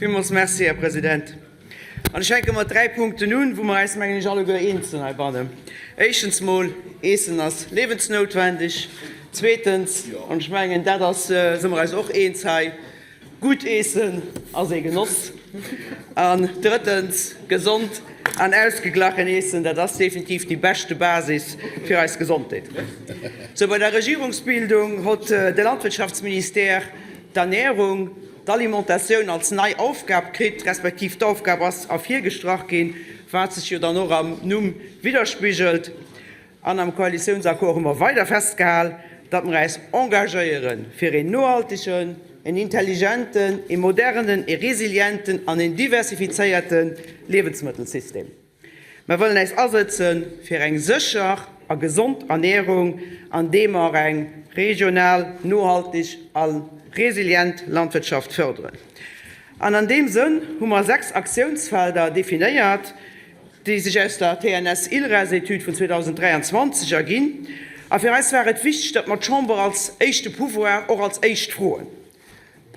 Villmools Merci, Här President. An ech fänke mat dräi Punkten un, wou mer eis, mengen ech, alleguer eens sinn heibannen. Éischtens mol, Eessen ass liewensnoutwendeg. Zweetens, an ech mengen, dat ass, si mer eis och eens hei, gutt Eessen ass ee Genoss. An drëttens, gesond an ausgeglachen Eessen, dat ass definitiv déi beschte Basis fir eis Gesondheet. Sou, bei der Regierungsbildung hott de Landwirtschaftsministère d'Ernährung, d'Alimentatioun als nei Aufgab kritt, respektiv d'Aufgab ass ervirgestrach ginn, wat sech jo dann och am Numm widderspigelt. An am Koalitiounsaccord hu mer weider festgehal, datt mer äis engagéiere fir een nohaltegen, een intelligenten, ee modernen, ee resilienten an een diversifizéierte Liewensmëttelsystem. Mer wëllen äis asëtze fir eng sécher a gesond Ernährung, andeem mer eng regional, nohalteg a resilient Landwirtschaft fërderen. An an deem Sënn hu mer 6 Aktiounsfelder definéiert, déi sech aus der TNS-ILRAS-Etüd vun 2023 erginn. A fir eis war et wichteg, datt mer d'Chamber als éischte Pouvoir och als éischt froen.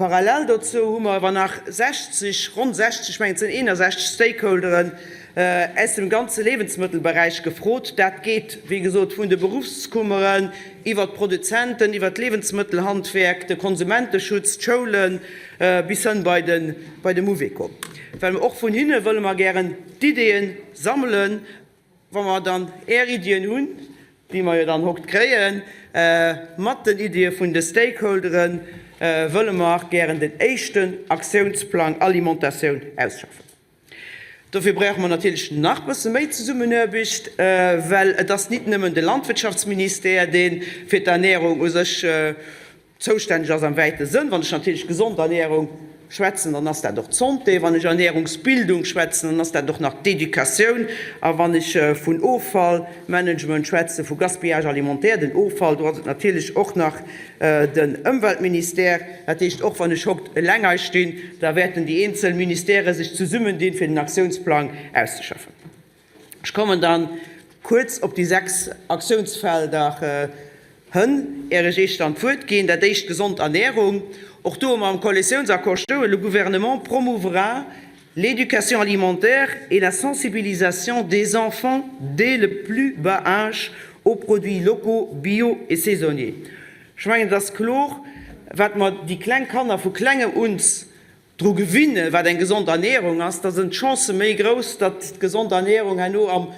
Parallel dozou hu mer awer nach 60, ronn 60, ech mengen et sinn 61 Stakeholderen aus dem ganze Liewensmëttelberäich gefrot. Dat geet, wéi gesot, vun de Beruffskummeren iwwert d'Produzenten, iwwert d'Liewensmëttelhandwerk, de Konsumenteschutz, d'Schoulen bis hënn bei de Mouveco. Well och vun hinne wëlle mer gären d'Ideeë sammelen. Wa mer dann Är Iddien hunn, déi mer jo dann hokt kréien, mat den Iddie vun de Stakeholderen, wëlle mer gären den éischten Aktiounsplang Alimentatioun ausschaffen. Dofir brauche mer natierlech nach bësse méi Zesummenaarbecht, well et ass nit nëmmen de Landwirtschaftsministère, dee fir d'Ernährung u sech Zoustänneg ass am wäite Sënn. Wann ech natierlech gesond Ernährung schwätzen, dann ass dat och d'Santé. Wann ech Ernährungsbildung schwätzen, dann ass dat och nach d'Educatioun. A wann ech vun Offallmanagement schwätzen, vu Gaspillage alimentaire, den Offall, do ass et natierlech och nach den Ëmweltministère. Dat heescht, och wann ech hokt eleng hei stinn, da wäerten déi eenzel Ministèrë sech zesummendinn, fir den Aktiounsplang auszeschaffen. Ech kommen dann kuerz op déi 6 Aktiounsfelder hënn, är ech Iech dann d'Wuert ginn. Dat éischt, gesond Ernährung. Och do hu mer am Koalitiounsaccord stoen, Le Gouvernement promouvra l'éducation alimentaire et la sensibilisation des enfants dès le plus bas âge aux produits locaux, bio et saisonniers. Ech mengen, et ass klor, wat mer déi kleng Kanner vu klengem uns dru gewinnen, wat eng gesond Ernährung ass, da sinn d'Chancë méi grouss, datt d'gesond Ernährung herno am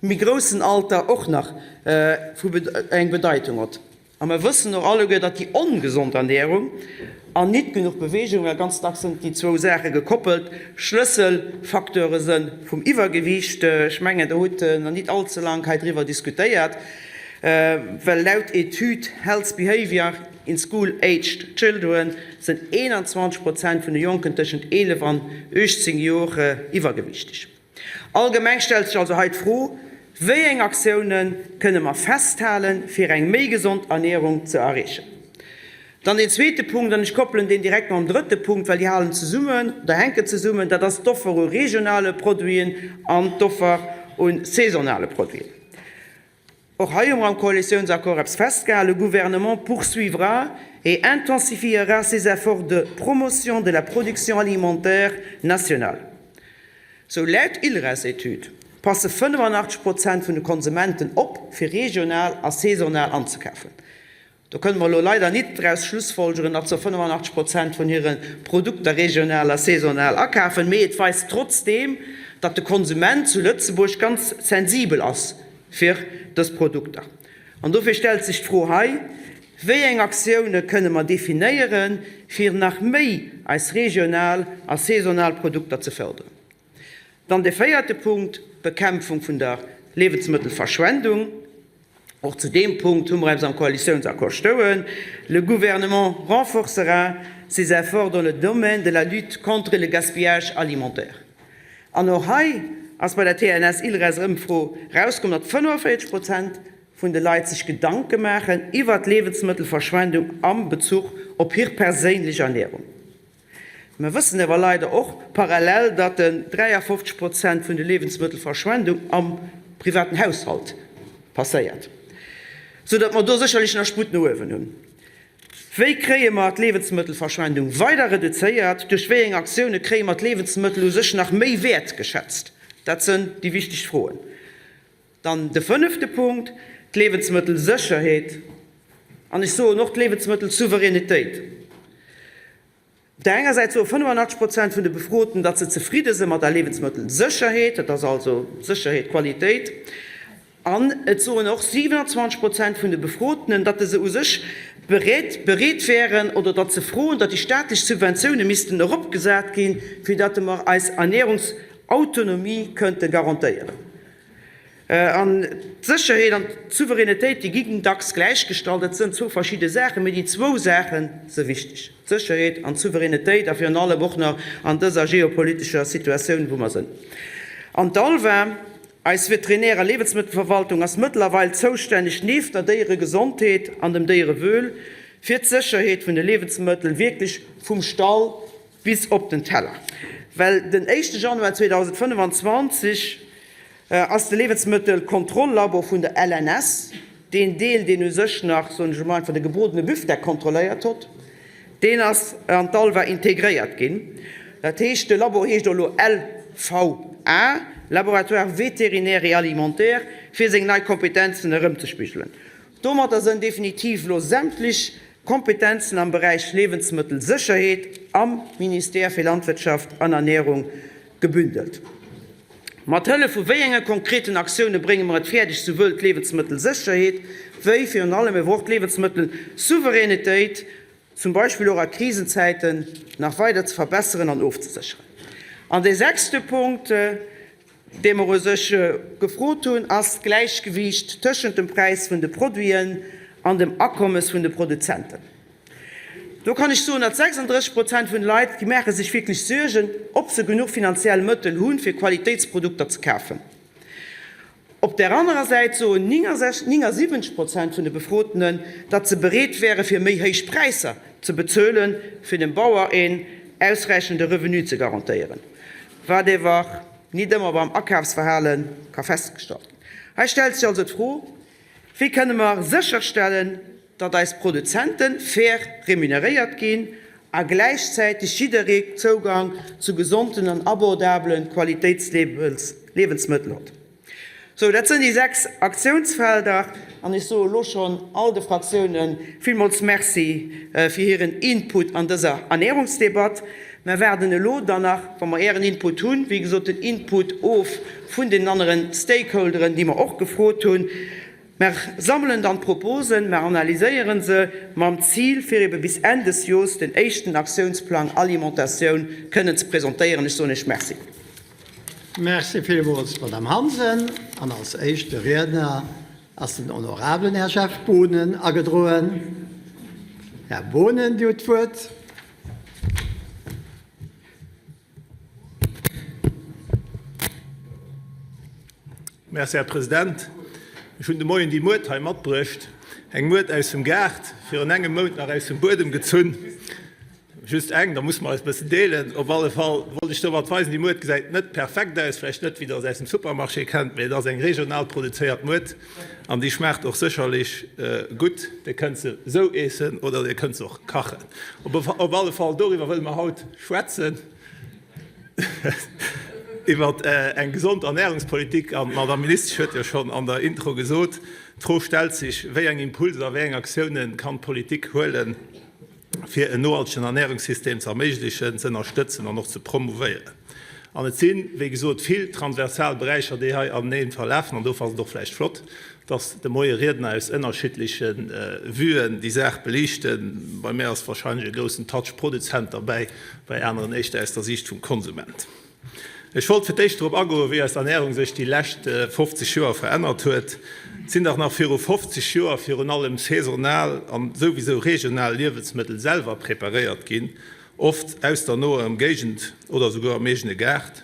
méi groussen Alter och nach eng Bedeitung huet. A mer wëssen och alleguer, datt déi ongesond Ernährung an nit genuch Bewegung, well ganz dacks sinn déi zwou Saache gekoppelt, Schlësselfacteure sënn vum Iwwergewiicht. Ech mengen, Der hutt nach nit all ze laang hei driwwer diskutéiert, well laut Etüd Health Behavior, In School-aged children sënn 21 Prozent vun de Jonken tëschent 11 an 18 Jor iwwergewiichteg. Allgemeng stellt sech also hei d'Fro, Wéi eng Aktioune kënne mer festhalen, fir eng méi gesond Ernierung ze erreechen? Dann deen zweete Punkt, an ech koppelen deen direkt mam drëtte Punkt, well déi halen zesummen oder hänken zesummen, dat ass d'Offer u regionale Produiten an d'Offer u saisonale Produiten. Och hei hu mer am Koalitiounsaccord eppes festgehalen, Le Gouvernement poursuivra et intensifiera ses efforts de promotion de la production alimentaire nationale. Sou laut ILRES-Etüd passe 85 Prozent vun de Konsumenten op, fir regional a saisonal anzekafen. Do kënne mer elo leider nit draus schlussfolgeren, datt se 85 Prozent vun hire Produkter regional a saisonal akafen, mee et weist trotzdeem, datt de Konsument zu Lëtzebuerg ganz sensibel ass fir dës Produkter. An dofir stellt sech d'Fro hei, Wéi eng Aktioune kënne mer definéieren, fir nach méi eis regional a saisonal Produkter ze fërderen? Dann de véierte Punkt, d'Bekämpfung vun der Liewensmëttelverschwendung. Och zu deem Punkt hu mer eppes am Koalitiounsaccord stouen, Le Gouvernement renforcera ses efforts dans le domaine de la lutte contre le gaspillage alimentaire. An och hei ass bei der TNS-ILReS-Ëmfro erauskomm, datt 45 Prozent vun de Leit sech Gedanke maachen iwwert d'Liewensmëttelverschwendung am Bezuch op hir perséinlech Ernärung. Mer wëssen awer leider och parallel, datt en 53 Prozent vun de Liewensmëttelverschwendung am privaten Haushalt passéiert, sou datt mer do sécherlech nach Sputt no uewen hunn. Wéi kréie mer d'Liewensmëttelverschwendung weider reduzéiert? Duerch wéi eng Aktioune kréie mer d'Liewensmëttel u sech nach méi wäertgeschätzt? Dat sënn déi wichteg Froen. Dann de fënnefte Punkt, d'Liewensmëttelsécherheet an ech soen och d'Liewensmëttelsouveränitéit. Op där enger Säit soe 85 Prozent vun de Befroten, datt se zefridde se mat der Liewensmëttelsécherheet, dat ass also Sécherheet, Qualitéit. An et soen och 27 Prozent vun de Befrotenen, datt se u sech bereet bereet wären oder datt se froen, datt déi staatlech Subventioune missten eropgesat ginn, fir datt mer eis Ernährungsautonomie kënnte garantéieren. An d'Sécherheet an d'Souveränitéit, déi ginn dacks gläichgestallt. Dat sënn zwou verschidde Saachen, mee déi zwou Saache si wichteg, d'Sécherheet an d'Souveränitéit, a virun allem och nach an dëser geopolitescher Situatioun, wou mer sënn. An d'ALVA, eis Veterinär a Liewensmëttelverwaltung, ass mëttlerweil zoustänneg, nieft der Déieregesondheet an dem Déierewuel, fir d'Sécherheet vun de Liewensmëttel wierklech vum Stall bis op den Teller. Well den éischte Januar 2025 ass de Liewensmëttelkontrolllabo vun der LNS, deen Deel, deen u sech nach, soen ech emol einfach, de gebrodene Büfdeck kontrolléiert hott, deen ass an d'ALVA integréiert ginn. Dat heescht, de Labo heescht elo LVA, Laboratoire vétérinaire et alimentaire, fir seng nei Kompetenzen erëmzespigelen. Domatter sënn definitiv elo sämtlech Kompetenzen am Beräich Liewensmëttelsécherheet am Ministère fir Landwirtschaft an Ernährung gebündelt. Mat Hëllef vu wéi enge konkreten Aktioune brénge mer et fäerdeg, souwuel d'Liewensmëttelsécherheet wéi virun allem ewer och d'Liewensmëttelsouveränitéit, zum Beispill och a Krisenzäiten, nach weider ze verbesseren an ofzesécheren? An dee sechste Punkt, dee mer u sech gefrot hunn, ass d'Gläichgewiicht tëschent dem Präis vun de Produiten an dem Akommes vun de Produzenten. Do kann ech soen, datt 36 Prozent vun de Leit, déi maache sech wierklech Suergen, ob se genuch finanziell Mëttel hunn, fir Qualitéitsprodukter ze kafen. Op där anerer Säit soen 79 Prozent vun de Befrotenen, datt se bereet wäre fir méi héich Präisser ze bezuelen, fir dem Bauer een ausräichende Revenu ze garantéieren, wat ewer nit ëmmer beim Akafsverhale ka festgestallt ginn. Hei stellt sech also d'Fro, Wéi kënne mer sécherstellen, datt eis Produzente fair remuneréiert ginn a gläichzäiteg jidderee Zougang zu gesonten an abordabele Qualitéitsliewensmëttel huet? Sou, dat sinn déi 6 Aktiounsfelder an ech soe elo schonn all de Fraktioune villmools Merci fir hiren Input an dëser Ernährungsdebatt. Mer waarden elo dann nach, wa mer Ären Input hunn, wéi gesot den Input of vun deenen aneren Stakeholderen, déi mer och gefrot hunn. Mer sammelen dann d'Proposen, mer analyséiere se mam Zil, fir ebe bis Enn des Jors den éischten Aktiounsplang Alimentatioun kënnen ze presentéieren. Ech soen Iech Merci. Merci villmools, Madamm Hansen. An als éischte Riedner ass den honorabelen Här Jeff Boonen agedroen. Här Boonen, Dir hutt d'Wuert. Merci, Här President. Ech hunn de Moien déi Muert hei matbruecht, eng Muert aus dem Gaart, virun engem Mount nach aus dem Buedem gezunn. Just eng, da musse mer eis e bëssen deelen. Op alle Fall wollt ech domat weisen, déi Muert gesäit net perfekt aus, vläicht net wéi Der se aus dem Supermarché kennt, mee et ass eng regional produzéiert Muert an déi schmaacht och sécherlech gutt. Dir kënnt se esou eessen oder Dir kënnt se och kachen. Op alle Fall, doriwwer wëlle mer haut schwätzen, iwwer eng gesond Ernährungspolitik. An d'Madame Ministesch huet jo schonn an der Intro gesot, d'Fro stellt sech, Wéi eng Impulser, wéi eng Aktiounen kann d'Politik huelen, fir en nohaltegen Ernährungssystem ze erméiglechen, ze ënnerstëtzen an och ze promouvéieren? An et sinn, wéi gesot, vill transversal Beräicher, déi hei anenee verlafen. An dofir ass et och vläicht flott, dass de Moie Riedner aus ënnerschiddleche Vuen déi Saach beliichten. Bei mär ass wahrscheinlech e groussen Touch Produzent derbäi, bei aneren éischter aus der Siicht vum Konsument. Ech wollt fir d'éischt drop agoen, wéi eis Ernährung sech déi lescht 50 Joer verännert huet. Et sinn dach nach viru 50 Joer virun allem saisonal an souwisou regional Liewensmëttel selwer preparéiert ginn, oft aus der noer Ëmgéigend oder souguer am eegene Gaart.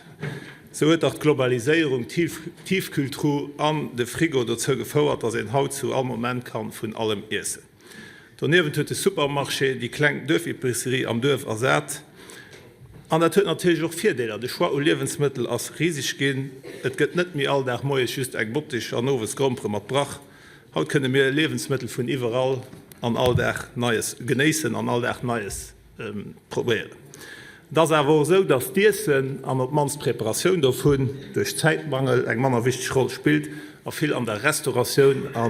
Sou huet dach d'Globaliséierung, d'Tiefkühltruh an de Frigo dozou gefouert, dass een haut zu all Moment kann vun allem iessen. Doniewent huet de Supermarché déi kleng Duerfepicerie am Duerf ersat. An dat huet natierlech och Virdeeler, De Choix u Liewensmëttel ass riseg ginn. Et gëtt net méi all Dag moies just eng Bottich an owes Grompere mat Brach. Haut kënne mir Liewensmëttel vun iwwerall. an all Dag Neies genéissen an all Dag Neies probéieren. Et ass awer och esou, dass d'Iessen, an op d'mannst d'Preparatioun dovun, duerch Zäitmangel eng manner wichteg Roll spillt a vill an der Restauratioun a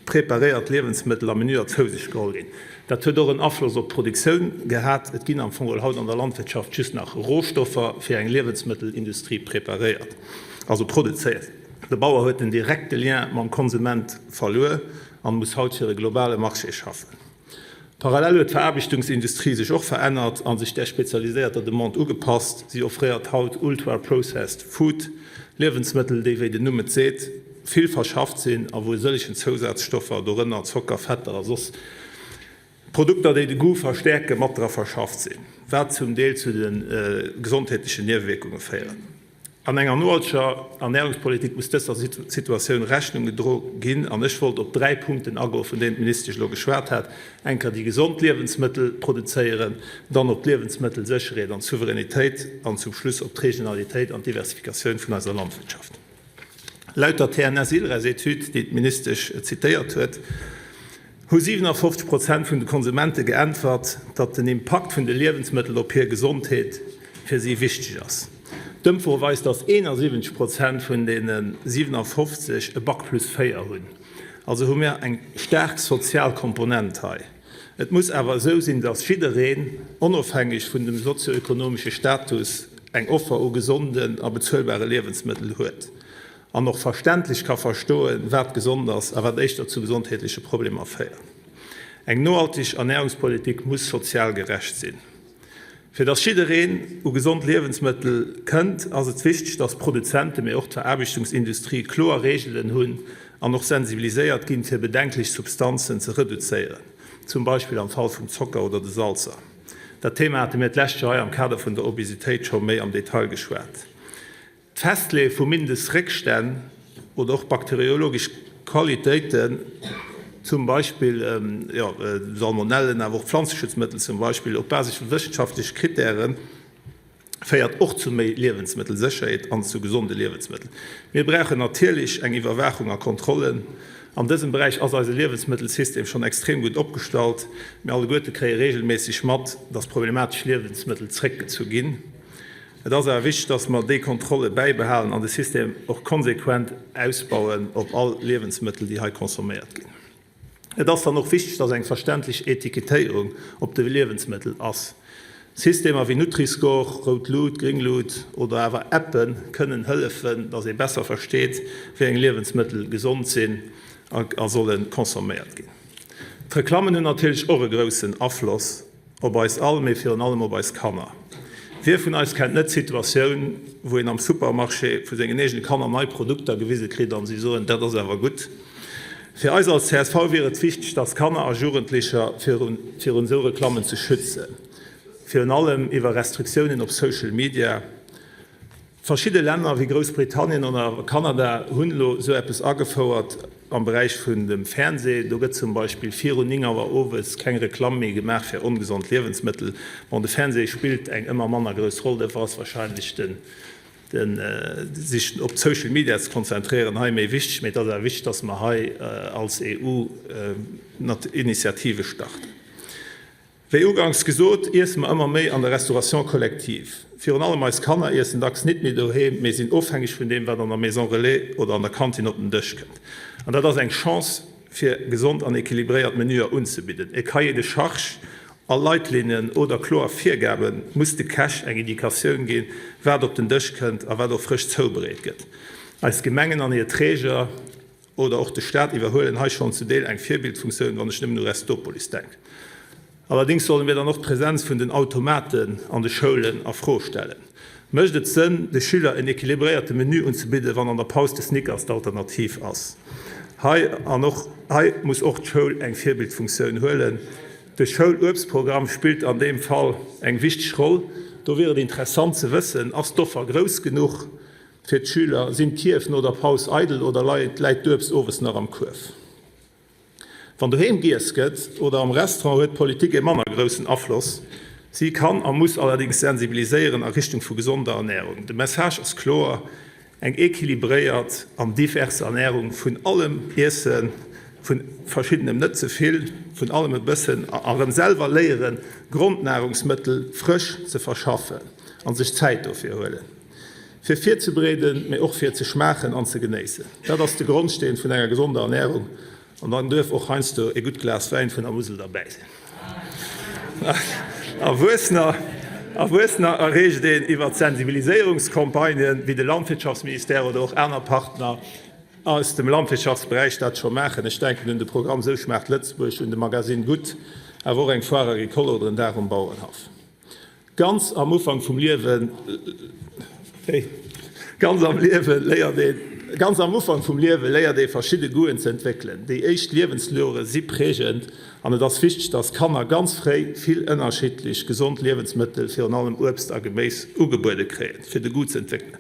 preparéiert Liewensmëttel a Menüer zou sech geholl ginn. Dat huet och en Afloss op d'Produktioun gehat. Et ginn am Fong geholl haut an der Landwirtschaft just nach Rohstoffer fir eng Liewensmëttelindustrie preparéiert, also produzéiert. De Bauer huet den direkte Lien mam Konsument verluer an muss haut fir e globale Marché schaffen. Parallel huet d'Veraarbechtungsindustrie sech och verännert a sech där spezialiséierter Demande ugepasst. Si offréiert haut ultra-processed food, Liewensmëttel, déi, wéi den Numm et seet, vill verschafft sinn a wou e sëllegen Zousazstoffer, dorënner Zocker, Fetter a soss Produkter, déi de Goût verstäerken, mat dra verschafft sinn, wat zum Deel zu de gesondheetlechen Niewewierkunge féieren. An enger nohalteger Ernärungspolitik muss dëser Situatioun Rechnung gedro ginn. An ech wollt op 3 Punkten agoen, vun deenen d'Ministesch elo geschwat hat, eng Kéier déi gesond Liewensmëttel produzéieren, dann op d'Liewensmëttelsécherheet an d'Souveränitéit an zum Schluss op d'Regionalitéit an d'Diversifikatioun vun eiser Landwirtschaft. Laut der TNS-Ilres-Etüd, déi d'Ministesch zitéiert huet, hu 57 Prozent vun de Konsumente geäntwert, datt den Impakt vun de Liewensmëttel op hir Gesondheet fir si wichteg ass. D'Ëmfro weist, datt 71 Prozent vun deene 57 e Bac plus 4 hunn. Also hu mir eng staark sozial Komponent hei. Et muss awer esou sinn, datt jiddereen, onofhängeg vun dem sozioekonomesche Status, eng Offer u gesonden a bezuelbare Liewensmëttel huet an och verständlech ka verstoen, wat gesond ass a wat éischter zu gesondheetleche Problemer féiert. Eng nohalteg Ernärungspolitik muss sozial gerecht sinn. Fir dass jiddereen u gesond Liewensmëttel kënnt, ass et wichteg, dass d'Produzenten, mee och d'Veraarbechtungsindustrie kloer Reegelen hunn an och sensibiliséiert ginn, fir bedenklech Substanzen ze reduzéieren, zum Beispill am Fall vum Zocker oder de Salzer. Dat Thema hate mir d'lescht Joer hei am Kader vun der Obesitéit scho méi am Detail geschwat. D'Festleeë vu Mindestréckstänn oder och bakteriologesch Qualitéiten, zum Beispill Salmonellen, awer och Pflanzeschutzmëttel zum Beispill, op Basis vu wëssenschaftleche Krittären, féiert och zu méi Liewensmëttelsécherheet an zu gesonde Liewensmëttel. Mir brauchen natierlech eng Iwwerwaachung a Kontrollen. An dësem Beräich ass eise Liewensmëttelsystem schonn extrem gutt opgestallt. Mir alleguerte kréie reegelméisseg mat, dass problematesch Liewensmëttel zréckgezu ginn. Et ass awer wichteg, dass mer déi Kontrolle bäibehalen an de System och konsequent ausbauen op all Liewensmëttel, déi hei consomméiert ginn. Et ass dann och wichteg, dass eng verständlech Etiketéierung op de Liewensmëttel ass. Systemer wéi Nutri-Score, rout Lut, gréng Lut oder awer Appe kënnen hëllefen, dass ee besser versteet, wéi eng Liewensmëttel gesond sinn a solle consomméiert ginn. D'Reklammen hunn natierlech och e groussen Afloss Op eis all, mee virun allem op eis Kanner. Wie vun eis kennt net d'Situatioun, wou een am Supermarché vu sengen eegene Kanner nei Produkter gewise kritt an si soen, dat ass awer gutt. Fir eis als csv wier et wichteg, dass Kanner a Jugendlecher virun esou Reklammen ze schützen, virun allem iwwer Restriktiounen op Social Media. Verschidde Länner wéi Groussbritannien oder Kanada hunn elo esou eppes agefouert am Beräich vun dem Fernseh. Do gëtt zum Beispill virun 9 Auer owes keng Reklamm méi gemaach fir ongesond Liewensmëttel. Bon, de Fernseh spillt eng ëmmer manner grouss Roll, dofir ass warscheinlech den den sech op d'Social Media ze konzentréieren hei méi wichteg. Mee et ass awer wichteg, dass mer hei als EU Initiative starten. Wéi uganks gesot, iesse mer ëmmer méi an der Restauration collective. Virun allem eis Kanner iessen dacks nit méi doheem, mee sinn ofhängeg vun deem, wat an der Maison Relais oder an der Kantin op den Dësch kënnt. An dat ass eng Chance, fir gesond an equilibréiert Menüer unzebidden. E Cahier de charges a Leitlinnen oder kloer Virgabe muss de Käch eng Indikatioun ginn, wat op den Dësch kënnt a wat och frësch zoubereet gëtt. Eis Gemengen an hir Träger Oder och de Staat iwwerhuelen hei schonn zu Deel eng Virbildfunktioun, wann ech nëmmen u Restopolis denken. Allerdéngs solle mir dann och d'Präsenz vun den Automaten an de Schoulen a Fro stellen. Mécht et Sënn, de Schüler en equilibréierte Menü unzebidden, wann an der Paus de Snickers d'Alternativ ass? Hei an och hei muss och d'Schoul eng Virbildfunktioun huelen. De Schouluebstprogramm spillt an deem Fall eng wichteg Roll. Do wier et interessant ze wëssen, Ass d'Offer grouss genuch? Fir d'Schüler, Sinn d'Kierf no der Paus eidel oder läit d'Uebst owes nach am Kuerf? Wann doheem giess gëtt oder am Restaurant, huet d'Politik e manner groussen Afloss. Si kann a muss allerdéngs sensibiliséieren a Richtung vu gesonder Ernärung. De Message ass kloer, Eng equilibréiert an divers Ernärung vun allem iessen. Vun verschiddenem net ze vill, vun allem e bëssen a erëm selwer léieren, Grondnahrungsmëttel frësch ze verschaffen a sech Zäit dofir huelen. Fir virzebereeden, mee och fir ze schmaachen an ze genéissen. Dat ass de Grondsteen vun enger gesonder Ernärung. An dann duerf och heiansdo e gutt Glas Wäin vun der Musel derbäi sinn. Erwuessener Erwuessener erreecht een iwwer Sensibiliséierungscampagnen, wéi de Landwirtschaftsministère oder och aner Partner aus dem Landwirtschaftsberäich dat scho maachen. Ech denken un de Programm Sou schmaacht Lëtzebuerg, un de Magazine Goût, awer och eng Foire agricole oder en Dag um Bauerenhaff. Ganz am Ufank vum Liewen, ganz am Liewe léiert een, ganz am Ufank vum Liewe léiert ee verschidde Goûten ze entwéckelen. Déi éischt Liewensjore si prägend an et ass wichteg, dass Kanner ganz fréi vill ënnerschiddlech gesond Liewensmëttel, virun allem Uebst a Geméis, ugebuede kréien, fir de Goût ze entwéckelen.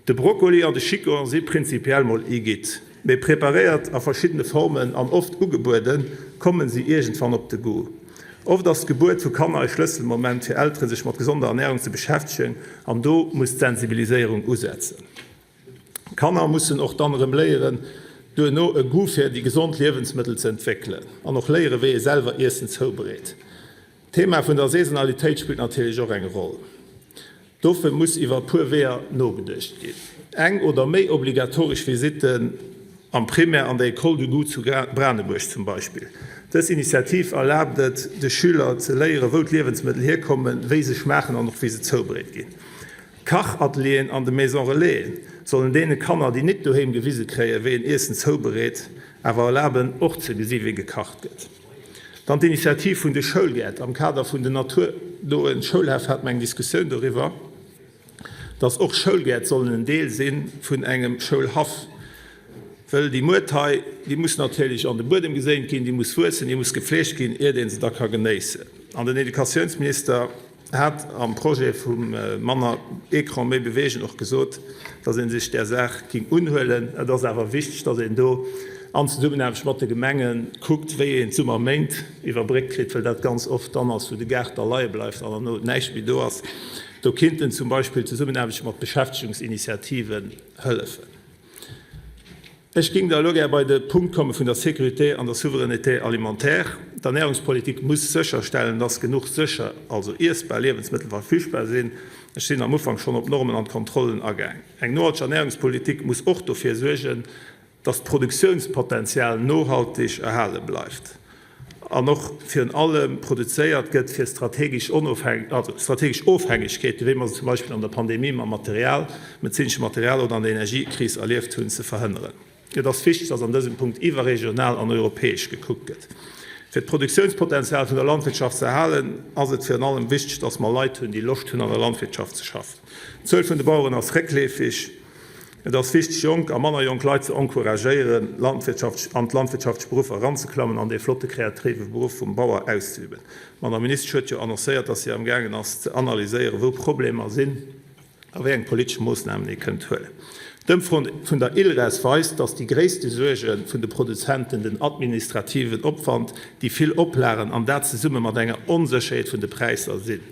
De Brokkoli an de Chicon si prinzipiell mol Igitt, mee preparéiert a verschiddene Formen an oft ugebueden, kommen si iergendwann op de Goût. Oft ass d'Gebuert vu Kanner e Schlësselmoment fir Elteren sech mat gesonder Ernärung ze beschäftegen an do muss d'Sensibiliséierung usetzen. Kanner mussen och dann erëm léieren, duerno e Goût fir déi gesond Liewensmëttel ze entwéckelen an och léieren, wéi ee selwer Iessen zoubereet. D'Thema vun der Saisonalitéit spillt natierlech och eng Roll. Dofir muss iwwer e puer Weeër nogeduecht ginn. Eng oder méi obligatoresch Visitten am Primaire an der École du goût zu Branebuerg zum Beispill. Dës Initiativ erlaabt et de Schüler ze léieren, wou d'Liewensmëttel hierkommen, wéi se schmaachen an och wéi se zoubereet ginn. Kachatelieren an de Maison Relaisen sollen deene Kanner, déi nit doheem gewise kréien, wéi een Iessen zoubereet, awer erlaben och ze gesi wéi gekacht gëtt. Dann d'Initiativ vun de Schoulgäert. Am Kader vun den naturnoe Schoulhäff hate mer eng Diskussioun doriwwer, dass och Schoulgäert sollen en Deel si vun engem Schoulhaff. Wëll déi Muert hei, déi muss natierlech an de Buedem geséint ginn, déi muss wuessen, déi muss gefleegt ginn, iert ee se da ka genéissen. An den Educatiounsminister hat am Projet vum Manner Ecran, méi beweegen och gesot, datt ee sech där Saach géing unhuelen. Et ass awer wichteg, datt een do an Zesummenaarbecht mat de Gemenge kuckt, wéi een d'Summerméint iwwerbréckt kritt, well dat ganz oft dann ass, wou de Gaart da leie bleift an herno näischt méi do ass. Do kinnten zum Beispill d'Zesummenaarbecht mat Beschäftegungsinitiativen hëllefen. Ech géing da elo gär bei de Punkt komme vun der Sécurité an der Souveraineté alimentaire. D'Ernährungspolitik muss sécherstellen, dass genuch sécher, also iessbar Liewensmëttel verfügbar sinn. Ech sinn am Ufank schonn op d'Normen an d'Kontrollen agaang. Eng nohalteg Ernährungspolitik muss och dofir suergen, dass d'Produktiounspotenzial nohaltig erhale bleift an och virun allem produzéiert gëtt, fir strategesch Ofhängegkeeten, wéi mer se zum Beispill an der Pandemie mam Material, medezineschem Material oder an der Energiekris erlieft hunn, ze verhënneren. Et ass wichteg, dass an dësem Punkt iwwerregional an europäesch gekuckt gëtt. Fir d'Produktiounspotenzial vun der Landwirtschaft ze erhalen, ass et virun allem wichteg, dass mer Leit hunn, déi Loscht hunn, an der Landwirtschaft ze schaffen. D'Zuel vun de Baueren ass réckleefeg. Et ass wichteg, jonk a manner jonk Leit ze encouragéieren, an d'landwirtschaftlech Beruffer eranzeklammen an dee flotte kreative Beruff vum Bauer auszeüben. D'Madame Ministesch huet jo annoncéiert, dass si amgaangen ass ze analyséieren, wou Problemer sinn a wéi eng politesch Moossnamen ee kënnt huelen. D'Ëmfro vun der ILReS weist, dass déi gréisste Suerge vun de Produzenten den administrativen Opwand, déi vill Oplagen an dat zesumme mat enger Onsécherheet vun de Präisser sinn.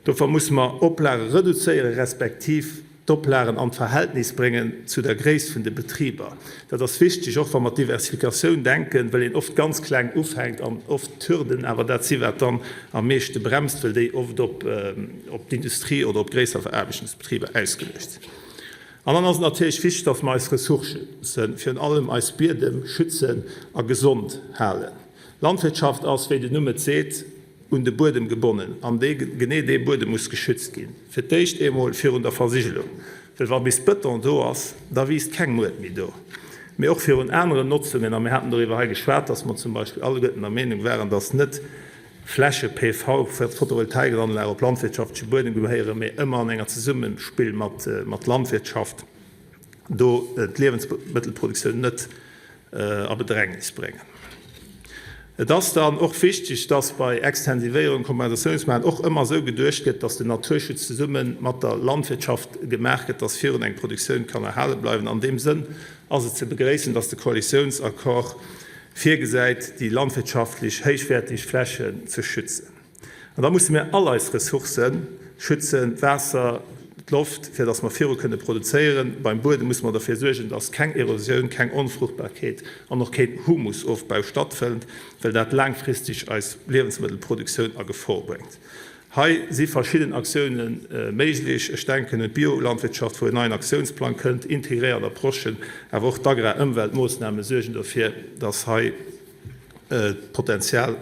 Dofir musse mer Oplage reduzéieren, respektiv d'Oplagen an d'Verhältnis bréngen zu der Gréisst vun de Betriber. Dat ass wichteg, och wa mer Diversifikatioun denken, well een oft ganz kleng ufänkt an oft d'Hürden awer dat si wat dann am meeschte bremst, well déi oft op d'Industrie oder op gréisser Veraarbechtungsbetriber ausgeluecht sinn. An dann ass et natierlech wichteg, dass mer eis Ressourcen, virun allem eis Biedem, schützen a gesond halen. Landwirtschaft ass, wéi den Numm et seet, un de Buedem gebonnen an dee, genee dee Buedem muss geschützt ginn, fir d'éischt eemol virun der Versigelung, well wa bis Bëton do ass, da wiisst keng Muert méi do, mee och virun aneren Notzungen. A mir haten doriwwer hei geschwat, dass mer zum Beispill alleguerten der Meenung waren, dass net Fläche PV, Photovoltaikanlagen, op landwirtschaftleche Buedem gehéieren, mee ëmmer an enger Zesummespill mat Landwirtschaft do d'Liewensmëttelproduktioun net a Bedrängnis bréngen. Et ass dann och wichteg, dass bei Extensivéierung, Kompensatiounsmachen och ëmmer esou geduecht gëtt, dass den Naturschutz zesumme mat der Landwirtschaft gemaach gëtt, dass virun eng Produktioun kann erhale bleiwen. An deem Sënn ass et ze begréissen, dass de Koalitiounsaccord virgesäit, déi landwirtschaftlech héichwäertig Flächen ze schützen. An da musse mir all eis Ressourcë schützen, d'Waasser, d'Loft. D'Loft, fir dass mer viru kënne produzéieren. Beim Buedem musse mer derfir suergen, dass keng Erosioun, keng Onfruchtbarkeet an och keen Humusofbau stattfënnt, well dat laangfristeg eis Liewensmëttelproduktioun a Gefor bréngt. Hei si verschidden Aktioune méiglech. Ech denken un d'Biolandwirtschaft, wou en neien Aktiounsplang kënnt, integréiert Approchen, awer och d'Agrar-Ëmweltmoossname suergen dofir, dass hei d'Potenzial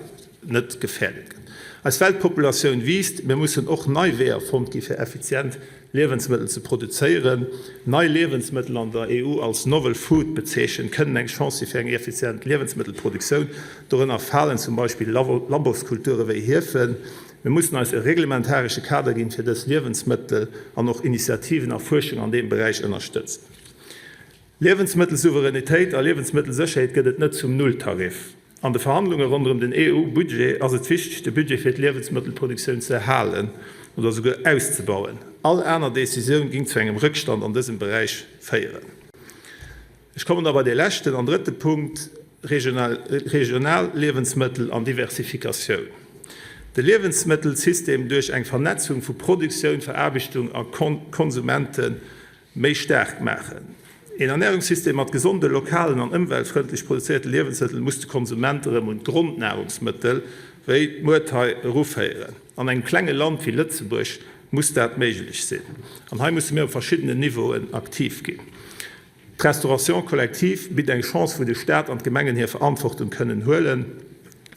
net gefäerdet gëtt. Eis Weltpopulatioun wiisst. Mir mussen och nei Weeër fonnt gi fir effizient Liewensmëttel ze produzéieren. Nei Liewensmëttel, an der EU als Novel Food bezeechent, kënnen eng Chance si fir eng effizient Liewensmëttelproduktioun. Dorënner falen zum Beispill Laboskulture wéi Hiefen. Mir mussen eis e reglementaresche Kader ginn fir dës Liewensmëttel an och Initiativen a Fuerschung an deem Beräich ënnerstëtzen. Liewensmëttelsouveränitéit a Liewensmëttelsécherheet gëtt et net zum Nulltarif. An de Verhandlunge ronderëm den EU-Budget ass et wichteg, de Budget fir d'Liewensmëttelproduktioun ze erhalen oder souguer auszebauen. All aner Decisioun ging zu engem Rëckstand an dësem Beräich féieren. Ech kommen da bei dee leschten an drëtte Punkt, regional Liewensmëttel an Diversifikatioun. De Liewensmëttelsystem duerch eng Vernetzung vu Produktioun, Veraarbechtung a Konsumenten méi staark maachen. Een Ernärungssystem mat gesonde, lokalen an ëmweltfrëndlech produzéierte Liewensmëttel muss de Konsument erëm un d'Grondnahrungsmëttel, wéi d'Muertei, eruféieren. An engem klenge Land wéi Lëtzebuerg muss dat méiglech sinn. An hei musse mir op verschiddenen Niveauen aktiv ginn. D'Restauration collective bitt eng Chance, wou de Staat an d'Gemengen hir Verantwortung kënnen huelen,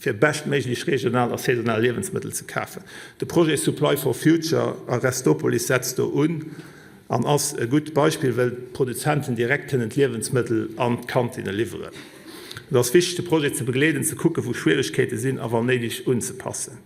fir beschtméiglech regional a saisonal Liewensmëttel ze kafen. De Projet Supply for Future a Restopolis setzt do un. An ass e gutt Beispill, well d'Produzenten direkt kënnen d'Liewensmëttel an d'Kantinne liwweren. Et ass wichteg, de Projet ze begleeden, ze kucken, wou Schwieregkeete sinn a wann néideg unzepassen.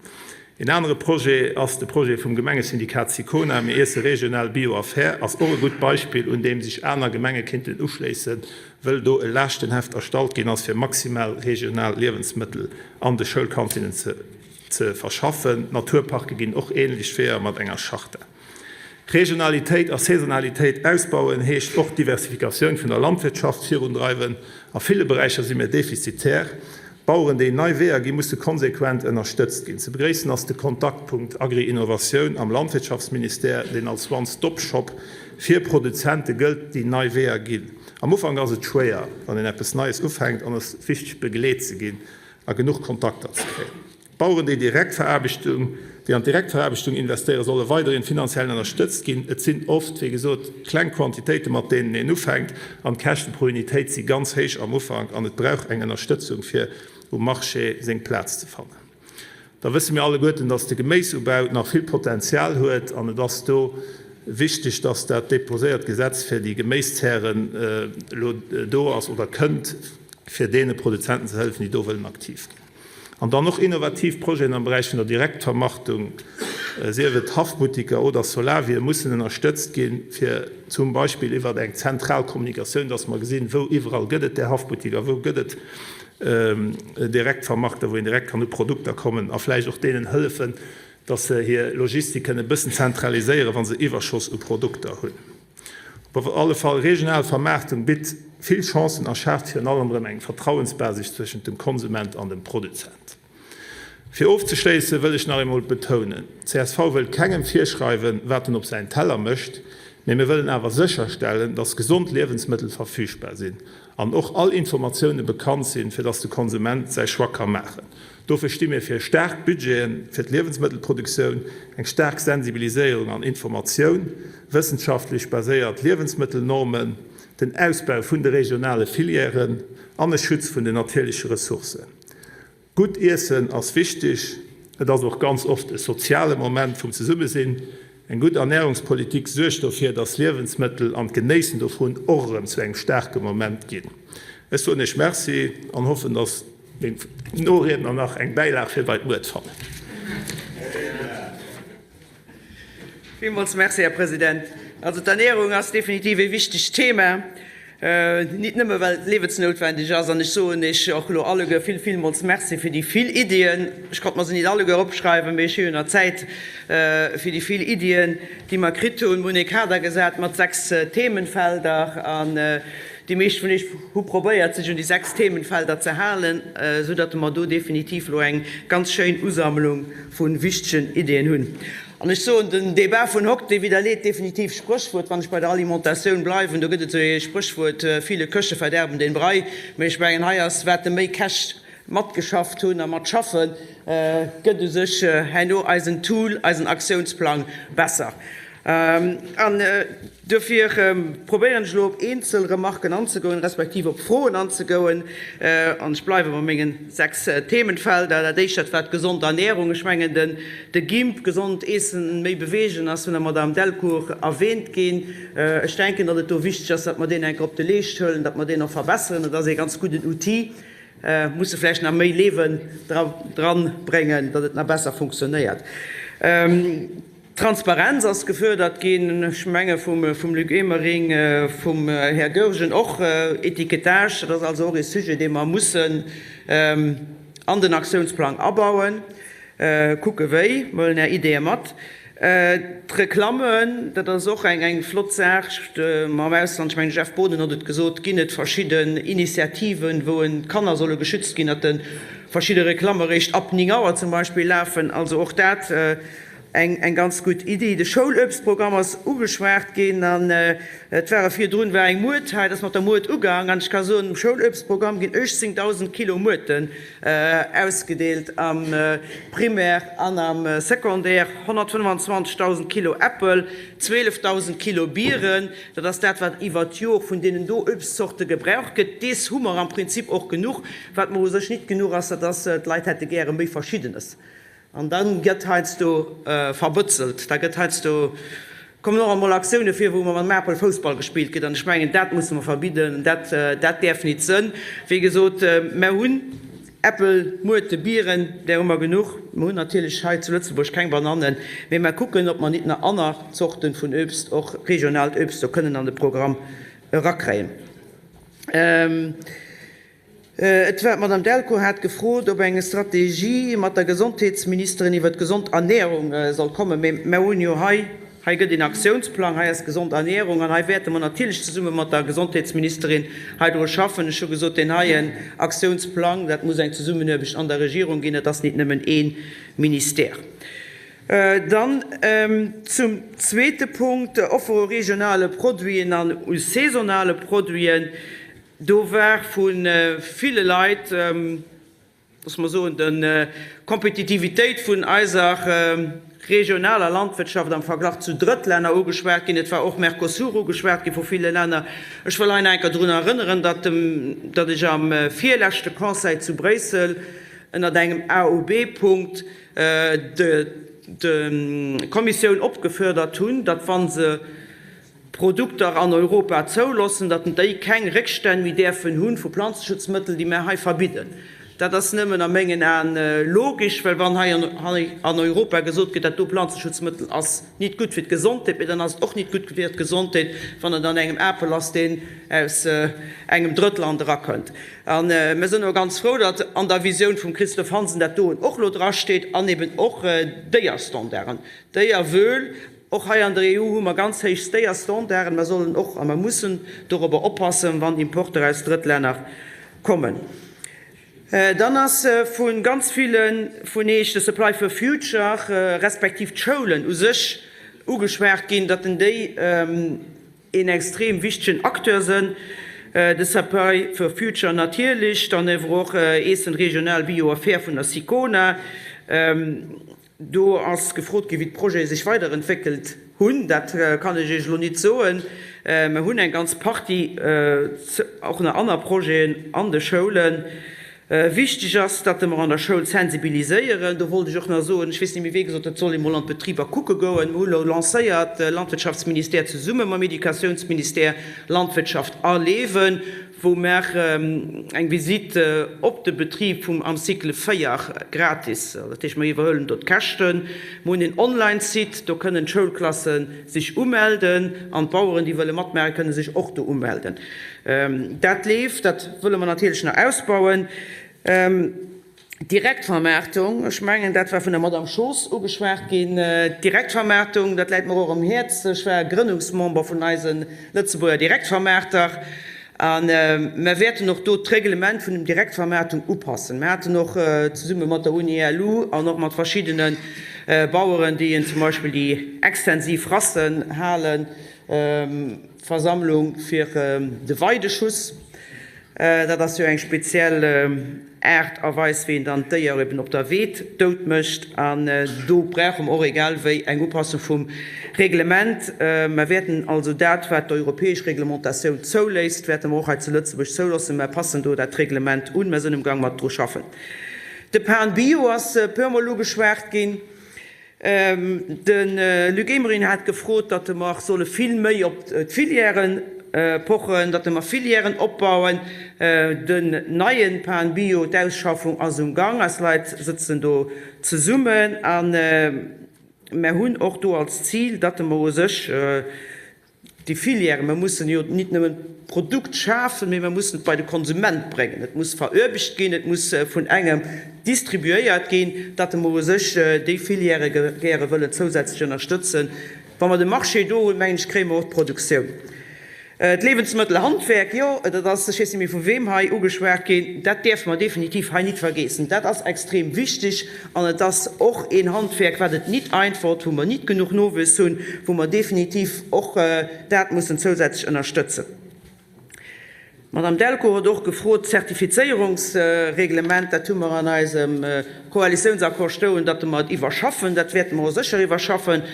Een anere Projet ass de Projet vum Gemengesyndikat Sicona, Mir iesse regional, bio a fair ass och e gutt Beispill, un deem sech aner Gemenge kéinten uschléissen, wëll do e Laaschtenheft erstallt ginn ass, fir maximal regional Liewensmëttel an de Schoulkantinnen ze verschaffen. D'Naturparke ginn och änlech Weeër mat enger Charta. Regionalitéit a Saisonalitéit ausbauen heescht och d'Diversifikatioun vun der Landwirtschaft virundreiwen. A ville Beräicher si mir defizitär. Baueren, déi nei Weeër ginn, musse konsequent ënnerstëtzt ginn. Ze begréissen ass de Kontaktpunkt Agri-Innovatioun am Landwirtschaftsministère, deen als One-Stop-Shop fir Produzente gëllt, déi nei Weeër ginn. Am Ufank ass et schwéier, wann een eppes Neies ufänkt, an et ass wichteg, begleet ze ginn a genuch Kontakter ze kréien. D'Baueren, déi Direktveraarbechtung, déi an d'Direktveraarbechtung investéieren, solle weiderhin finanziell ënnerstëtzt ginn. Et sinn oft, wéi gesot, kleng Quantitéiten, mat deenen een ufänkt, an d'Käschte pro Unitéit si ganz héich am Ufank an et brauch eng Ënnerstëtzung, fir um Marché seng Plaz ze fannen. Da wësse mir alleguerten, dass de Geméisubau nach vill Potenzial huet an et ass do wichteg, dass dat déposéiert Gesetz fir déi Geméiszären elo do ass oder kënnt, fir deene Produzenten ze hëllefen, déi do wëllen aktiv ginn. An dann och innovativ Projeten am Beräich vun der Direktvermarktung, sief et Haffbuttiker oder Solavie, mussen ënnerstëtzt ginn, fir zum Beispill iwwer eng zentral Kommunikatioun, dass mer gesinn, wou iwwerall gëtt et där Haffbuttiker, wou gëtt et Direktvermarkter, wou een direkt kann u Produkter kommen a vläicht och deenen hëllefen, dass se hir Logistik kënnen e bëssen zentraliséieren, wa se Iwwerschoss u Produkter hunn. Op alle Fall, regional Vermaartung bitt vill Chancen a schaaft virun allem erëm eng Vertrauensbasis zwëschent dem Konsument an dem Produzent. Fir ofzeschléisse wëll ech nach eemol betounen, csv wëllt kengem virschreiwen, wat en op säin Teller mécht, mee mir wëllen awer sécherstellen, dass gesond Liewensmëttel verfügbar sinn an och all Informatioune bekannt sinn, fir dass de Konsument säi Choix ka maachen. Dofir sti mir fir staark Budgete fir d'Liewensmëttelproduktioun, eng staark Sensibiliséierung an Informatioun, wëssenschaftlech baséiert Liewensmëttelnormen, den Ausbau vun de regionale Filièren an e Schutz vun den natierleche Ressourcen. Gutt iessen ass wichteg, et ass och ganz oft e soziale Moment vum Zesummesinn. Eng gutt Ernärungspolitik suergt dofir, dass Liewensmëttel an d'Genéissen dovun och erëm zu engem staarke Moment ginn. Ech soen Iech Merci an hoffen, dass meng Noriedner nach eng Bäilag fir bei d'Muert fannen. Villmools Merci, Här President. Also d'Ernährung ass definitiv ee wichtegt Thema, nit nëmme well et liewensnoutwendeg ass. An ech soen Iech och elo alleguer vill, villmools Merci fir déi vill Iddien. Ech konnt mer se nit alleguer opschreiwen, mee ech hu jo nach Zäit fir déi vill Iddien, déi mer kritt hunn. Mer hunn ee Kader gesat mat 6 Themenfelder an Déi meescht vun iech hu probéiert, sech un déi 6 Themenfelder ze halen, esou datt mer do definitiv elo eng ganz schéin Usammlung vu wichtegen Ideeën hunn. An ech soen, den Débat vun hokt, dee widderleet definitiv d'Spréchwuert, wann ech bei der Alimentatioun bleiwen, do gëtt et esou ee Spréchwuert, Viele Köche verderben den Brei. Mee ech mengen, hei ass, wat de méi Käch matgeschafft hunn a matschaffen, gëtt u sech herno eisen Tool, eisen Aktiounsplang besser. An dofir probéieren ech elo op eenzel Remarken anzegoen, respektiv op Froen anzegoen. An ech bleiwe bei mengen 6 Themenfelder. Dat éischt, dat war d'gesond Ernährung. Ech mengen, de GIMP, gesond eessen, méi beweegen, ass vun der Madame Delcourt erwähnt ginn. Ech denken, datt et do wichteg ass, datt mer deen eng Kéier op de Leescht huelen, datt mer deen och verbesseren. Et ass ee ganz gudden Outil. Musse vläicht nach méi Liewen dran bréngen, datt et nach besser funktionéiert. Transparenz ass gefuerdert ginn, ech menge vum Luc Emering, vum Här Goergen och. Etiquetage, dat ass also och ee Sujet, dee mer mussen an den Aktiounsplang abauen. Kucke wéi, mer huelen Är Ideeë mat. D'Reklammen, dat ass och eng flott Saach. Am Ausland, ech mengen de Jeff Boonen huet et gesot, ginn et verschidden Initiativen, wou d'Kanner solle geschützt ginn, datt de verschidde Reklamme eréischt ab 9 Auer zum Beispill lafen. Also och dat eng ganz gutt Iddi. De Schouluebstprogramm ass ugeschwat ginn an et ware virdrun war eng Muert hei, et ass mat der Muert ugaang an ech ka soen, um Schouluebstprogramm ginn 18.000 Kilo Muerten ausgedeelt am Primaire an am Secondaire, 125.000 Kilo Äppel, 12.000 Kilo Bieren. Dat ass dat, wat iwwert d'Jor vun deenen do Uebstzorte gebraucht gëtt. Dees hu mer am Prinzip och genuch. Wat mer u sech nit genuch ass, dat ass, d'Leit hätte gäre méi Verschiddenes. An da gëtt heiansdo verbëtzelt, da gëtt heiansdo, kommen och emol Aktioune vir, wou mam Apel Foussball gespillt gëtt. An ech mengen, dat musse mer verbidden, dat, dat däerf nit sënn. Wéi gesot, mer hunn Äppel, Muerte, Bieren, där hu mer genuch. Mer hunn natierlech hei zu Lëtzebuerg keng Banannen, mee mer kucken, ob mer nit nach aner Zorte vun Uebst, och regionaalt Uebst do kënnen an de Programm erakréien. Et war d'Madame Delcourt hat gefrot, ob eng Strategie mat der Gesondheetsministerin iwwert d'gesond Ernährung soll kommen. Mee mer hunn jo hei, hei gëtt een Aktiounsplang, hei ass gesond Ernährung an hei wäerte mer natierlech zesumme mat der Gesondheetsministerin hei dru schaffen. Ech hu gesot, deen heien Aktiounsplang, dat muss eng Zesummenuerbecht an der Regierung ginn, et ass nit nëmmen ee Ministère. Dann zum zweete Punkt, Offer u regionale Produiten an u saisonale Produiten. Do war vu ville Leit, loosse mer soen, d'Kompetitivitéit vun eiser regionaler Landwirtschaft am Verglach zu Drëttlänner ugeschwat ginn. Et war och Mercosur ugeschwat gi vu ville Länner. Ech wëll hei nach eng Kéier drun erënneren, datt ech am virleschte Conseil zu Bréissel ënnert engem AOB-Punkt d'Kommissioun opgefuerdert hunn, datt wa se Produkter an Europa zoulossen, datt déi keng Réckstänn méi däerfen hu vu Planzeschutzmëttel, déi mär hei verbidden. Dat ass nëmmen a mengen Aen logesch, well wann hei an Europa gesot gëtt, dat do Planzeschutzmëttel ass nit gutt fir d'Gesondheet, mee dann ass et och nit gutt fir d'Gesondheet, wann et an engem Apel ass, deen aus engem Drëttland erakënnt. A mir sinn och ganz frou, datt an der Visioun vum Christophe Hansen dat doen och elo drasteet an eben och Déierstandarden, Déierwuel. Och hei an der EU hu mer ganz héich Stéierstandarden. Mer sollen och a mer mussen dorobber oppassen, wann Importer aus Drëttlänner kommen. Dann ass vu ganz ville vun Eech de Supply for Future respektiv d'Schoulen u sech ugeschwat ginn, datt en déi een extrem wichtegen Acteur sënn. De Supply for Future natierlech, dann ewer och Eessen Regional Bio a Fair vun der SICONA. Do ass gefrot ginn, wéi d'Projete sech weiderentwéckelt hunn. Dat kann ech Iech elo nit soen. Mer hunn eng ganz Partie och nach aner Projeten an de Schoulen. Wichteg ass, datt mer an der Schoul sensibiliséieren. Do wollt ech och nach soen, ech weess net méi, wee gesot huet, et soll ee mol an d'Betriber kucke goen. Mer hu elo lancéiert, Landwirtschaftsministère zesumme mam Educatiounsministère, Landwirtschaft erleven. wou mer eng Visite op de Betrib vum am Cycle 4 gratis, dat heescht mer iwwerhuelen do d'Käschten. Mer hunn een Online-Site, do kënnen d'Schoulklasse sech umelden an d'Baueren, déi wëlle matmaachen, kënne sech och do umelden. Dat leeft, dat wëlle mer natierlech nach ausbauen. D'Direktvermaartung, ech mengen, dat war vun der Madame Schoos ugeschwat ginn, d'Direktvermaartung, dat läit mer och um Häerz. Ech war Grënnungsmember vun eise Lëtzebuerger Direktvermaarter a mer wäerten och do d'Reglement vun dem Direktvermaartung upassen. Mer haten och zesumme mat der UNILU an och mat verschiddene. Baueren, déi zum Beispill déi extensiv Rassen halen, Versammlung fir de Weideschuss. Dat ass jo eng speziell Aart a Weis, wéi een dann d'Déier eben op der Weed dout mécht. An do brauche mer och egal wéi eng Upassung vum Reglement. Mer wäerten also dat, wat d'europäesch Reglementatioun zouléisst, wäerte mer och hei zu Lëtzebuerg zouloossen. Mer passen do dat Reglement un. Mer sinn amgang mat dru schaffen. De Pan Bio ass e puermol ugeschwat ginn. De Luc Emering hat gefrot, datt mer solle vill méi op d'Filièren pochen, datt mer Filièren opbauen. Den neie Pan Bio, d'Ausschaffung ass um Gang, eis Leit sëtzen do zesummen a mer hunn och do als Zil, datt mer u sech Déi Filière, mer mussen jo nit nëmmen d'Produkt schafen, mee mer mussen et bei de Konsument bréngen. Et muss verüerbecht ginn, et muss vun engem distribuéiert ginn, datt mer u sech déi Filièrë gäre wëllen zousätzlech ënnerstëtzen. Wa mer de Marché do hunn, mengen ech, kréie mer och d'Produktioun. D'Lebensmëttelhandwerk, jo, dat ass, ech weess net méi vu wem hei ugeschwat ginn, dat däerfe mer definitiv hei nit vergeessen. Dat ass extrem wichteg an et ass och een Handwerk, wat et nit einfach huet, wou mer nit genuch Nowuess hunn, wou mer definitiv och dat mussen zousätzlech ënnerstëtzen. D'Madame Delcourt huet och gefrot, d'Zertifizéierungsreglement, dat hu mer an eisem Koalitiounsaccord stoen, datt mer et iwwerschaffen. Dat wäerte mer och sécher iwwerschaffen.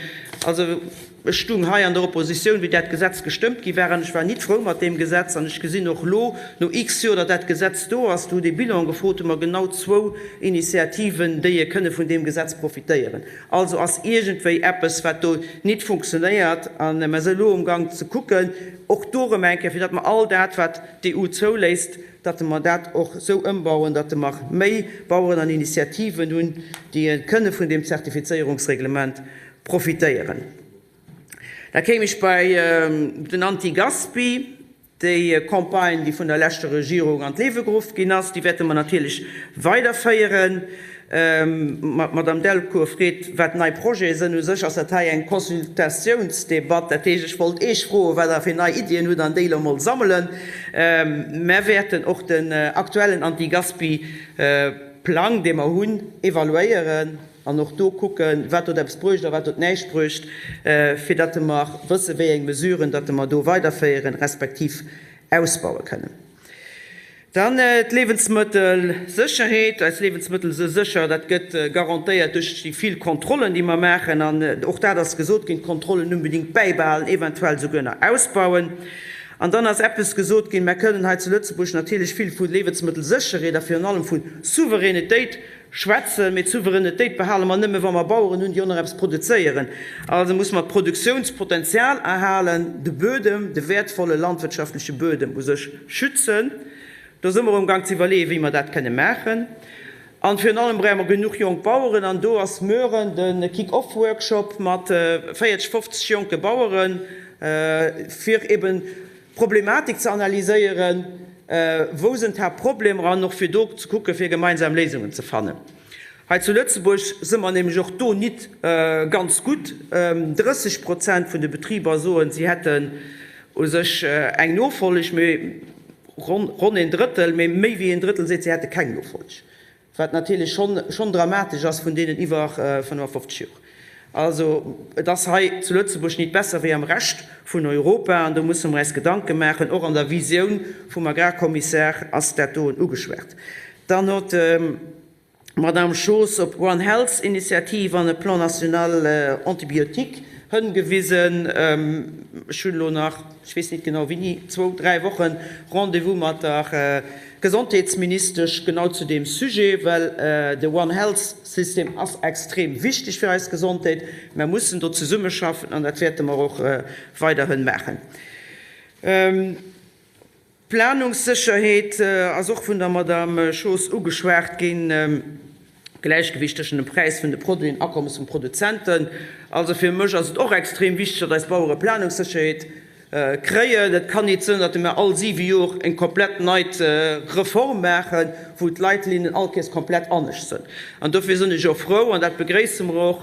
Also ech stung hei an der Oppositioun, wéi dat Gesetz gestëmmt gi war, an ech war nit frou mat deem Gesetz. An ech gesinn och elo, no x Joer, datt dat Gesetz do ass, do hutt ee Bilan gefrot, hu mer genau zwou Initiativen, déi kënne vun deem Gesetz profitéieren. Also ass iergendwéi eppes, wat do nit funktionéiert. A mer si elo amgang ze kucken, och do erëm eng Kéier, fir datt mer all dat, wat d'EU zouléisst, datt mer dat och esou ëmbauen, datt mer méi Baueren an Initiativen hunn, déi kënne vun deem Zertifizéierungsreglement profitéieren. Da kéim ech bei den Antigaspi. Déi Campagne, déi vun der leschter Regierung an d'Liewe geruff ginn ass, déi wäerte mer natierlech weiderféieren. D'Madame Delcourt freet, wat nei Projete sënn. U sech ass dat hei eng Consultatiounsdebatt. Dat heescht, ech wollt Iech froen, wat Der fir nei Iddien hutt an déi elo emol sammelen. Mer wäerten och den aktuellen Anti-Gaspi-Plang, dee mer hunn, evaluéieren. An och do kucken, wat huet eppes bruecht a wat huet näischt bruecht, fir datt mer wëssen, wéi eng Mesuren datt mer do weiderféieren, respektiv ausbaue kënnen. Dann d'Liewensmëttelsécherheet. Eis Liewensmëttel si sécher, dat gëtt garantéiert duerch déi vill Kontrollen, déi mer maachen. An och dat ass gesot ginn, d'Kontrollen unbedingt bäibehalen, eventuell souguer nach ausbauen. An dann ass eppes gesot ginn, Mer kënnen hei zu Lëtzebuerg natierlech vill vu Liewensmëttelsécherheet a virun allem vu Souveränetéit Schwätzen, mee d'Souveränetéit behale mer nëmme wa mer Baueren hunn, déi och nach eppes produzéieren. Also muss mer d'Produktiounspotenzial erhalen, de Buedem, de wäertvolle landwirtschaftleche Buedem u sech schützen. Do si mer umgang ze iwwerleeën, wéi mer dat kënne maachen. An virun allem brauche mer genuch jonk Baueren. An do ass mueren de Kick-off-Workshop mat 40, 50 jonke Baueren, fir eben d'Problematik ze analyséieren, wou sinn d'Haaptproblemer an och fir do ze kucken, fir gemeinsam Léisungen ze fannen. Hei zu Lëtzebuerg si mer nämlech och do nit ganz gutt. 30 Prozent vun de Betriber soen, si hätten u sech eng Nofolleg, mee ronn een Drëttel, mee méi wéi een Drëttel seet, si hätte keng Nofolleg. Wat natierlech schonn dramatesch ass vun deenen iwwer 55 Joer. Also et ass hei zu Lëtzebuerg nit besser wéi am Rescht vun Europa an do musse mer eis Gedanke maachen. Och an der Visioun vum Agrarkommissar ass dat doen ugeschwat. Dann huet d'Madame Schoos op d'One Health Initiativ an e Plan national antibiotique hëngewisen. Ech hunn elo nach, ech weess nit genau wéini, zwou, dräi Wochen Rendez-vous mat der Gesondheetsministesch genau zu deem Sujet, well de One Health System ass extrem wichteg fir eis Gesondheet. Mer mussen do zesummeschaffen an dat wäerte mer och weiderhin maachen. D'Planungssécherheet ass och vun der Madame Schoos ugeschwat ginn. Gläichgewicht tëschent dem Präis vun de Produiten, Akommes vun Produzenten. Also fir mech ass et och extrem wichteg, datt eis Bauere Planungssécherheet kréien. Et kann nit sënn, datt mer all siwe Jor eng komplett neit Reform maachen, wou d'Leitlinnen all Kéiers komplett anescht sënn. An dofir sënn ech och frou, an dat begréisse mer och,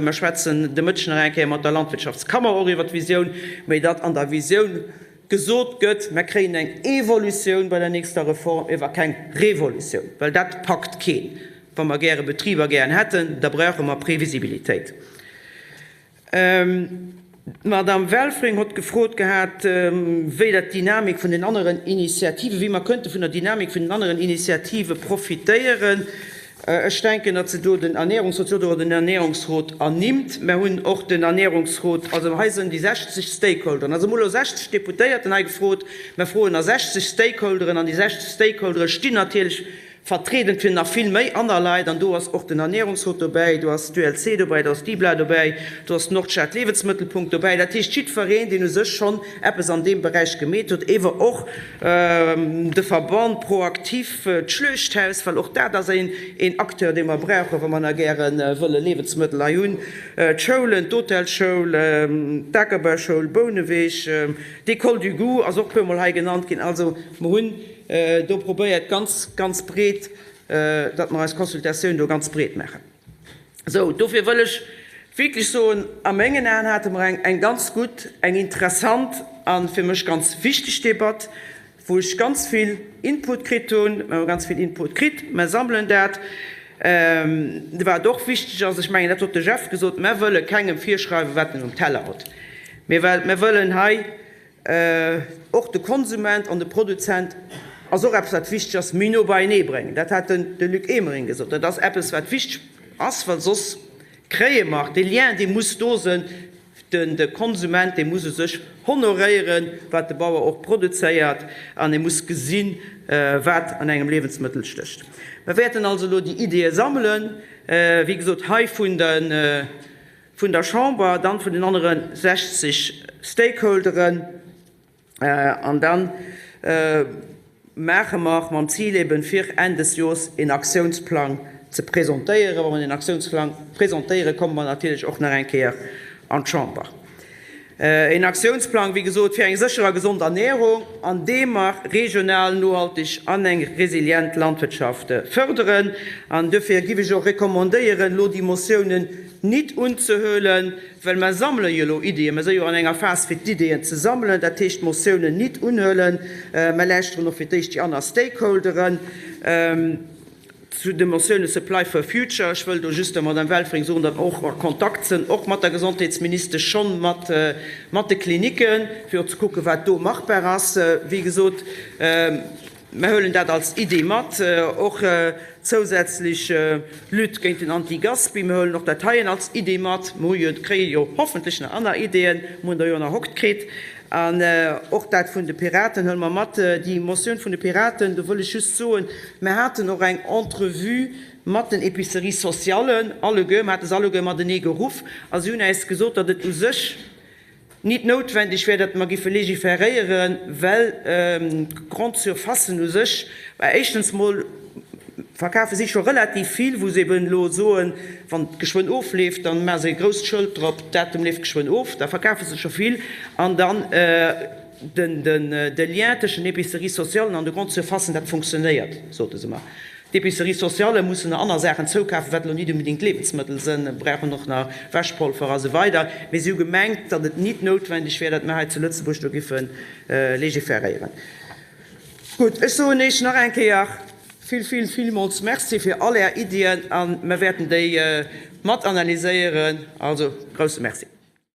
mer schwätzen de Mëtteg nach eng Kéier mat der Landwirtschaftskammer och iwwert d'Visioun, mee datt an der Visioun gesot gëtt, mer kréien eng Evolutioun bei der nächster Reform, ewer keng Revolutioun, well dat packt keen. Wa mer gäre Betriber gären hätten, da brauche mer Previsibilitéit. D'Madame Welfring hott gefrot gehat, wéi dat d'Dynamik vun den aneren Initiativen, wéi mer kënnte vun der Dynamik vun den aneren Initiative profitéieren. Ech denken, datt se do den Ernährungsrot, si hott och den Ernährungsrot ernimmt. Mer hunn och den Ernährungsrot, also hei sënn déi 60 Stakeholderen, also mer hu lo 60 Deputéierten hei gefrot, mer froen nach 60 Stakeholderen an déi 60 Stakeholdere stinn natierlech Vertriedend fir nach vill méi anner Leit, an do ass och den Ernährungsrot dobäi, do ass d'ULC dobäi, do ass d'IBLA dobäi, do ass d'Nordstad Lebensmëttelpunkt dobäi, dat heescht jiddwereen, deen u sech schonn eppes an deem Beräich gemeet huet, ewer och de Verband ProActif, d'Schluechthaus, well och dat ass een Acteur, dee mer brauchen, wa mer nach gäre wëlle Liewensmëttel hei hunn, d'Schoulen, d'Hotelschoul, d'Akerbauschoul Bouneweg, d'École du goût ass och e puermol hei genannt ginn. Also mer hunn do probéiert ganz, ganz breet, datt mer eis Consultatioun do ganz breet maachen. Sou, dofir wëll ech wierklech soen, a mengen Aen hate mer eng, eng ganz gutt, eng interessant a fir mech ganz wichteg Debatt, wou ech ganz vill Input kritt hunn. Mer hu ganz vill Input kritt, mer sammelen dat. Wat och wichteg ass, ech mengen, dat huet de Jeff gesot, mer wëlle kengem virschreiwen, wat en um Teller huet. Mir wëllen hei Och de Konsument an de Produzent ass och eppes, wat wichteg ass, méi no beienee bréngen. Dat hat de Luc Emering gesot. Dat ass eppes, wat wichteg ass, well soss kréie mer dee Lien, dee muss do sinn. De Konsument, dee muss u sech honoréieren, wat de Bauer och produzéiert, an e muss gesinn, wat an engem Liewensmëttel stécht. Mer wäerten also elo déi Ideeë sammelen, wéi gesot, hei vun de. vun der Chamber, dann vun den anere 60 Stakeholderen an da maache mer mam Zil eben, fir Enn des Jors een Aktiounsplang ze presentéieren. Wa mer deen Aktiounsplang presentéieren, komme mer natierlech och nach eng Kéier an d'Chamber. Een Aktiounsplang, wéi gesot, fir eng sécher a gesond Ernährung, an deem mer regional, nohalteg an eng resilient Landwirtschaft fërderen. An duerfir giff ech och recommandéieren, elo déi Motiounen nit unzehuelen, well mer sammele jo elo Iddien. Mer si jo an enger Phas, fir d'Iddien ze sammelen. Dat heescht, d'Motiounen nit unhuelen. Mer lauschteren och fir d'éischt déi aner Stakeholderen. Zu de Motioune Supply for Future, ech wëll do just der Madame Welfring soen, datt mer och a Kontakt sënn, och mat der Gesondheetsministesch, schonn mat mat de Klinicken, fir och ze kucken, wat do machbar ass. Wéi gesot, mer huelen dat als Idee mat, och zousätzlech Lutte géint den Anti-Gaspi. Mer huelen och dat heien als Idee mat. Mer hu jo, kréie jo hoffentlech nach aner Ideeën, mer hunn der jo nach hokt kritt. An och dat vun de Piraten huele mer mat. Déi Motioun vun de Piraten, do wëll ech just soen, mer haten och eng Entrevue mat den Épiceries sociales alleguer, mer hate se alleguer matenee geruff a si hunn äis gesot, datt et u sech nit noutwendeg wär, datt mer giffe légiféréieren, well d'Grandes surfacen u sech, éischtens mol, Verkafe si scho relativ vill, wou se eben elo soen, wann et geschwënn ofleeft, dann maache se e grousst Schëld drop, Datum leeft geschwënn of, da verkafe se scho vill. An dann de Lien tëschent den Épiceries socialen an de Grandes surfacen, dat funktionéiert, sote se mer. D'Épiceries sociale mussen nach aner Saachen zoukafen, wat elo nit unbedéngt Liewensmëttel sënn, brauchen och nach Wäschpolver a sou weider. Mee si hu gemengt, datt et nit noutwendeg wär, datt mir hei zu Lëtzebuerg do giffe légiféréieren. Gutt, ech soen Iech nach eng Kéier vill, vill, villmools Merci fir all Är Iddien a mer wäerten déi mat analyséieren. Also, grousse Merci.